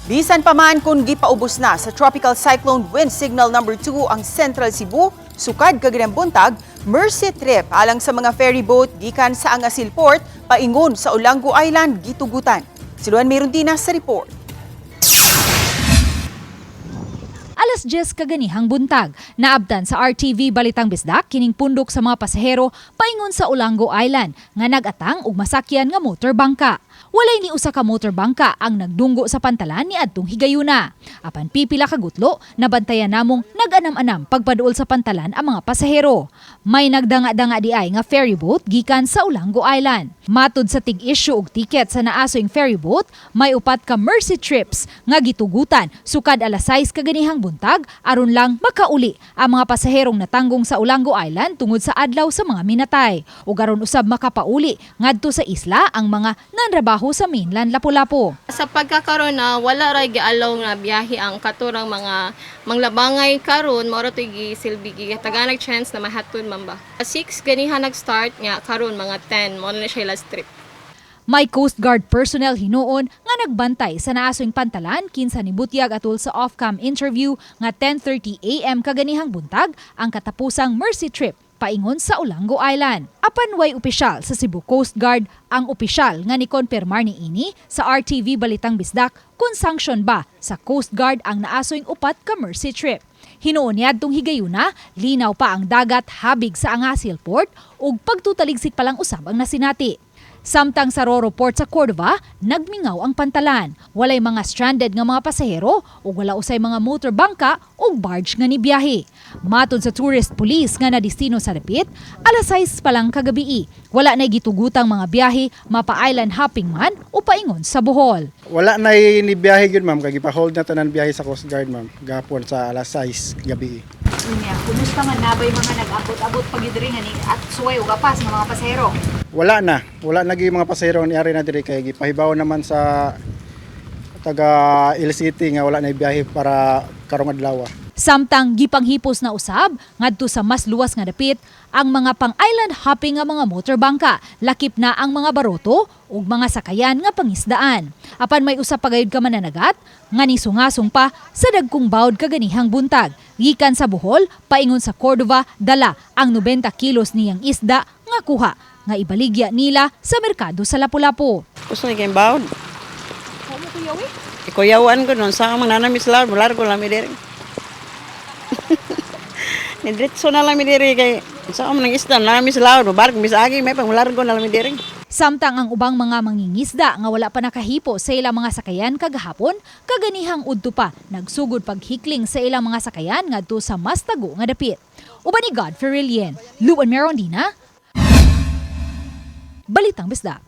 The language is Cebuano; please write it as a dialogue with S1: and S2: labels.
S1: Bisan pa man kung gipaubos na sa Tropical Cyclone Wind Signal Number 2 ang Central Cebu, sukad kaganang buntag, mercy trip alang sa mga ferry boat gikan sa Angasil Port paingon sa Olango Island gitugutan. Si Luan Merundina sa report.
S2: Alas 10 kaganihang buntag, naabtan sa RTV Balitang Bisdak kining pundok sa mga pasahero paingon sa Olango Island nga nagatang og masakyan nga motor bangka. Walay ni usa ka motor bangka ang nagdunggo sa pantalan ni adtong higayuna. Apan pipila ka gutlo, nabantayan namong nag-anam-anam pagpaduol sa pantalan ang mga pasahero. May nagdanga-danga di ay nga ferry boat gikan sa Olango Island. Matud sa tig-issue og ticket sa naasoing ferry boat, may upat ka mercy trips nga gitugutan sukad alas 6 kaganihang buntag aron lang makauli ang mga pasaherong natanggong sa Olango Island tungod sa Adlaw sa mga Minatay ug aron usab makapauli ngadto sa isla ang mga nanrabaho sa mainland Lapu-Lapu.
S3: Sa pagkakaroon na wala ra gialaw nga biyahe ang katurang mga manglabangay karon, mao ra to'y gisilbi, gitaganag chance na mahatod man ba. 6 ganiha nag-start nga karon mga 10 mao na siya last trip.
S2: May Coast Guard personnel hinuon nga nagbantay sa naasoing pantalan kinsa nibutyag atul sa off-cam interview nga 10:30 AM kaganihang buntag ang katapusang mercy trip paingon sa Olango Island. Apan way opisyal sa Cebu Coast Guard ang opisyal nga ni-konfirmar ni ini sa RTV Balitang Bisdak kung sanction ba sa Coast Guard ang naasoing upat ka mercy trip. Hinuon niadtong higayuna, linaw pa ang dagat habig sa Angasil Port ug pagtutaligsik pa lang usab ang nasinati. Samtang sa Roro Port sa Cordova, nagmingaw ang pantalan. Walay mga stranded nga mga pasahero ug wala usay mga motor bangka ug barge nga nibiyahe. Matod sa tourist police nga nadistino sa dapit, alas 6 pa lang kagabii. Wala na gitugutang mga biyahe mapa-island hopping man o paingon sa Bohol.
S4: Wala na ni biyahe gyud, ma'am, kay gipa-hold na tanan biyahe sa Coast Guard, ma'am, gapon sa alas 6 gabi.
S5: Unya, kumusta man nabay mga nag-abot-abot pagidiri nga ni at suway ug apas nga mga pasahero?
S4: Wala na, wala na gyud mga pasahero ni ari na diri kay gipahibaw naman sa taga LCT nga wala na biyahe para karong adlaw.
S2: Samtang gipanghipos na usab ngadto sa mas luwas nga dapit ang mga pang-island hopping nga mga motor bangka, lakip na ang mga baroto ug mga sakayan nga pangisdaan. Apan may usa pa gayud ka mananagat nga nisungasong pa sa dagkong bawd kaganihang buntag. Gikan sa Bohol paingon sa Cordova, dala ang 90 kilos niyang isda nga kuha nga ibaligya nila sa merkado sa Lapu-Lapu.
S6: Gusto ni kayong bawd. Ikuyawan ko nun sa amang nanamis lang, largo lang mi diri. Nidritso na lang mi diri kay sa amang nang isda nanamis laod, barko misagi may pang largo na lang mi diri.
S2: Samtang ang ubang mga mangingisda nga wala pa nakahipo sa ilang mga sakayan kagahapon, kaganihang udto pa nagsugod paghikling sa ilang mga sakayan ngadto sa mas tago nga dapit. Uban ni God Ferrilien, Luan Merondina, Balitang Bisdak.